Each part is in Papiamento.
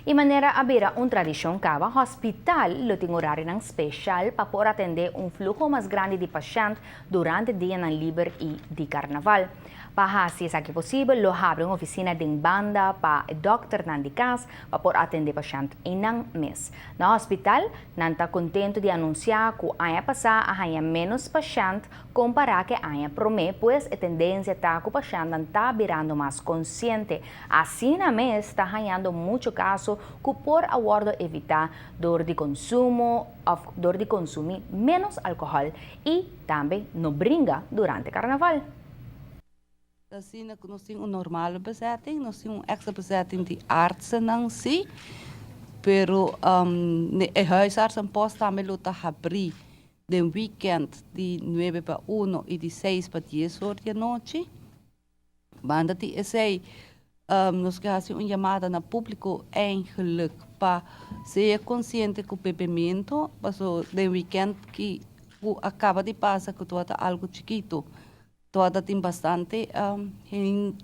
I manera a bira un tradishon kaba, hospital lo tin orarionan spesial pa por atendé un fluho mas grandi di pashènt durante dianan liber i di karnaval. Pa hasi esaki posibel lo habri un ofisina den banda pa e dòkternan di kas pa por atendé pashènt einan mes. Na hospital nan ta kontentu di anunsiá ku aña pasá a haña ménos pashènt kompará ku e aña promé, pues e tendensia ta ku pashèntnan ta birando mas konsiente. Asina mes ta hañando mucho kaso ku por a wòrdu evitá dor di konsumo òf dor di konsumí ménos alkohòl i tambe no bringa durante karnaval. Asina ku nos tin un normale bezetting, nos tin un extra bezetting di artsennan si, pero e huisartsenpost tambe lo ta habrí den weekend di nuebe pa uno i di seis pa dies or di anochi. Banda di esei nos ke hasi un yamada na públiko eigenlijk pa sea konsiente ku bebementu, paso den weekend ki ku a kaba di pasa ku tabata algu chikitu, tabata tin bastante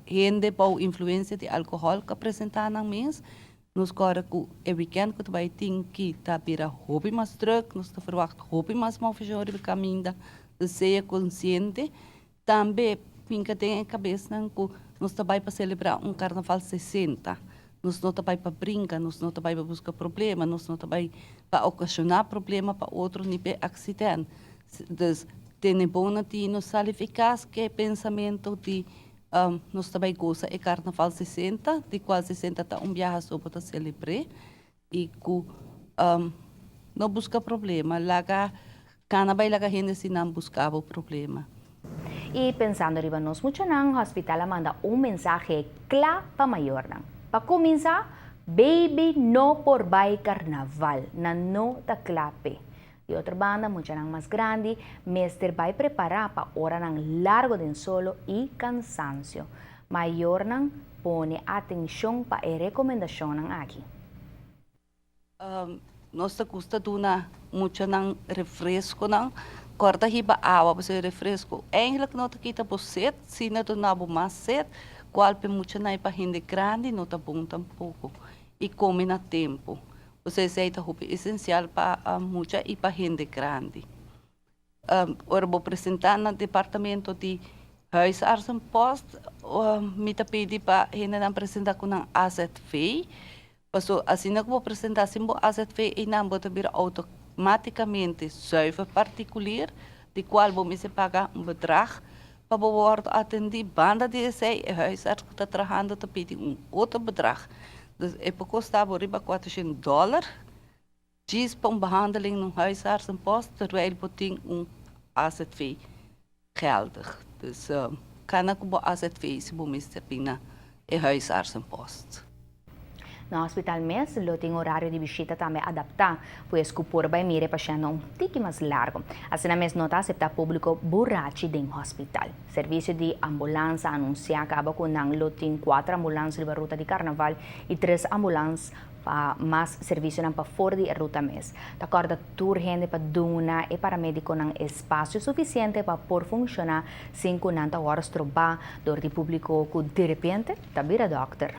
hende bou influensia di alkohòl ku a presentá nan mes. Nos kòrda ku e weekend ku ta bai tin ki ta bira hopi mas drùk, nos ta ferwagt hopi mas mòfishon riba kaminda, dus sea konsiente. Tambe finka den e kabesnan ku nos ta bai pa selebrá un karnaval 60. Nos no ta bai pa brinka, nos no ta bai pa buska problema, nos no ta bai pa okashoná problema pa otro ni p'e aksident. Dus tene bon na ti no sali fi kas ku e pensamentu di nos ta bai gosa e karnaval 60, di kual 60 ta un biaha so bo ta selebr'é i ku no buska problema, laga kana bai laga hende si nan buska bo problema. I pensando riba nos muchanan, hospital a manda un mensahe kla pa mayornan. Pa kuminsá, baby no por bai karnaval, nan no ta kla p'e. Di otro banda, muchanan mas grandi mester bai prepará pa oranan largo den solo i kansansio. Mayornan pone atenshon pa e rekomendashonnan aki. Nos ta gusta duna muchanan refresconan. Corda hiba awa pasobra e refresco eigenlijk no ta kita bo sed, sino duna bo mas sed, cual pa e muchanan y pa hende grandi no ta bon tampoco. Y come na tempo. Pasobra esey ta hopi esencial pa mucha y pa hende grandi. Ora bo presenta na departamento di huisartsenpost, mi ta pidi pa hendenan presenta ku nan AZV. Paso asina ku bo presenta sin bo AZV einan bo ta bira outomátikamente zuiver partikulier, di kual bo mester paga un bedrag pa bo wòrdu atendí. Banda di esei e huisarts ku ta trahando ta pidi un otro bedrag. Dus e por kosta bo riba kuatroshen dòler. Djis pa un behandeling na un huisartsenpost terwijl bo tin un AZV geldig. Dus kana ku bo AZV si bo mester bin na e huisartsenpost. Na hospital mes lo tin orario di bishita tambe adaptá, pues ku por bai mira e pashèntnan un tiki mas largu. Asina mes no ta aseptá públiko burachi den hospital. Servisio di ambulans a anunsiá kaba ku nan lo tin kuater ambulans riba ruta di karnaval i tres ambulans Pa mas servisionan pafor di e ruta mes. Ta kòrda tur hende pa duna e paramedikonan espasio sufisiente pa por funshoná sin ku nan ta wòrdu strobá dor di públiko ku direpente ta bira dòkter.